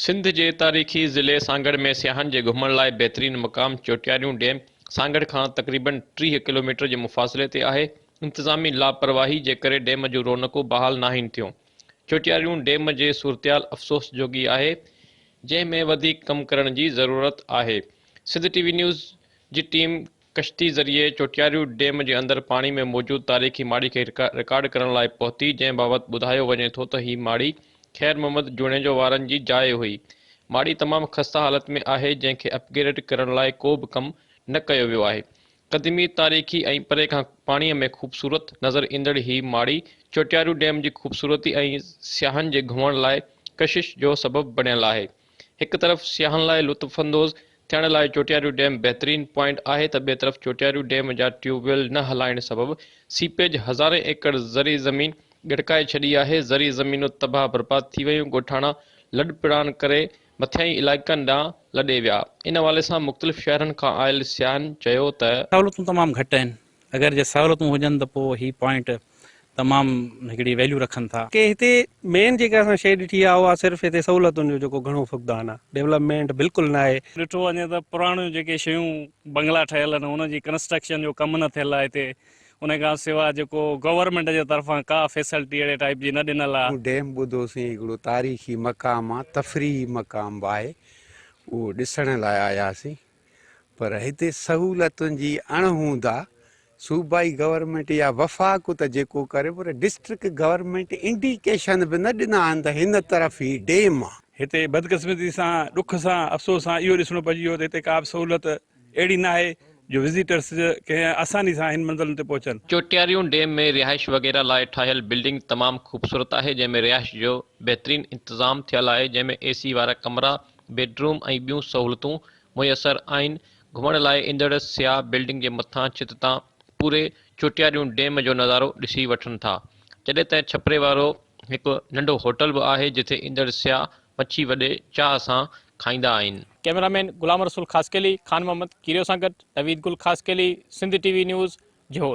سنڌ جي تاريخي ضلعي سانگهڙ ۾ سياحن جي گهمڻ لاء بهترين مقام چوٽياريون ڊيم سانگهڙ کان تقريبن 30 ڪلوميٽر جي مفاصلي تي آهي، انتظامي لاپرواهي جي ڪري ڊيم جون رونقون بحال ناهن ٿيون. چوٽياريون ڊيم جي صورتحال افسوس جوڳي آهي، جنهن ۾ وڌيڪ ڪم ڪرڻ جي ضرورت آهي. سنڌ ٽي وي نيوز جي ٽيم ڪشتي ذريعي چوٽياريون ڊيم جي اندر پاڻي ۾ موجود تاريخي ماڙي کي رڪارڊ ڪرڻ لاء پهتي، جنهن بابت ٻڌايو وڃي ٿو ته هي ماڙي خير محمد جوڻيجو وارن جي جاء هئي. ماڙي تمام خسته حالت ۾ آهي، جنهن کي اپگريڊ ڪرڻ لاء ڪو به ڪم نه ڪيو ويو آهي. قديمي، تاريخي ۽ پري کان پاڻي ۾ خوبصورت نظر ايندڙ هي ماڙي چوٽياريون ڊيم جي خوبصورتي ۽ سياحن جي گهمڻ لاء ڪشش جو سبب بڻيل آهي. هڪ طرف سياحن لاء لطف اندوز ٿيڻ لاء چوٽياريون ڊيم بهترين پوائنٽ آهي ته ٻئي طرف چوٽياريون ڊيم جا ٽيوب ويل نه هلائڻ سبب سيپيج هزارين ايڪڙ زرعي زمين ڳڙڪائي ڇڏي آهي، زرعي زمينون تباهه برباد ٿي ويون، ڳوٺاڻا لڏپلاڻ ڪري مٿيائين علائقن ڏانهن لڏي ويا. ان حوالي سان مختلف شهرن کان آيل سياحن چيو ته. سهولتون تمام گهٽ آهن اگر جي سهولتون هجن ته پوء هي پوائنٽ تمام هڪڙي ويليو رکن ٿا. ڪي هتي مين جيڪا اسان شيء ڏٺي آهي اها صرف هتي سهولتن جو جيڪو گهڻو فقدان آهي ڊولپمينٽ بلڪل ناهي. ڏٺو وڃي ته پراڻيون جيڪي شيون بنگلا ٺهيل آهن انهن جي ڪنسٽرڪشن جو ڪم نه ٿيل آهي هتي ان کان سواء جيڪو گورنمينٽ جي طرفان ڪا فيسلٽي اهڙي ٽائيپ جي نه ڏنل آهي. ڊيم ٻڌوسين هڪڙو تاريخي مقام آ تفريحي مقام به آهي اهو ڏسڻ لاء آياسين. پر هتي سهولتن جي اڻ هوند آ، صوبائي گورنمينٽ يا وفاق ته جيڪو ڪري پر ڊسٽرڪٽ گورنمينٽ انڊيڪيشن به نه ڏنا آهن ته هن طرف هي ڊيم آ. هتي بدقسمتي سان ڏک سان افسوس سان اهو ڏسڻو پئجي ويو ته هتي ڪا به سهولت اهڙي ناهي جو وزيٽرس ڪنهن آساني سان هن منزلن تي پهچن. چوٽياريون ڊيم ۾ رهائش وغيره لاء ٺاهيل بلڊنگ تمام خوبصورت آهي جنهن ۾ رهائش جو بهترين انتظام ٿيل آهي جنهن ۾ اي سي وارا ڪمرا، بيڊ روم ۽ ٻيون سهولتون ميسر آهن، گهمڻ لاء ايندڙ سياح بلڊنگ جي مٿان ڇت تان پوري چوٽياريون ڊيم جو نظارو ڏسي وٺن ٿا، جڏهن ته ڇپري وارو هڪ ننڍو هوٽل به آهي جتي ايندڙ سياح مڇي وڏي چاهه سان کائيندا آهن. ڪئميرا مين غلام رسول خاصخيلي، خان محمد ڪيريو سان گڏ Naveed Gul Khaskheli, Sindh T V news.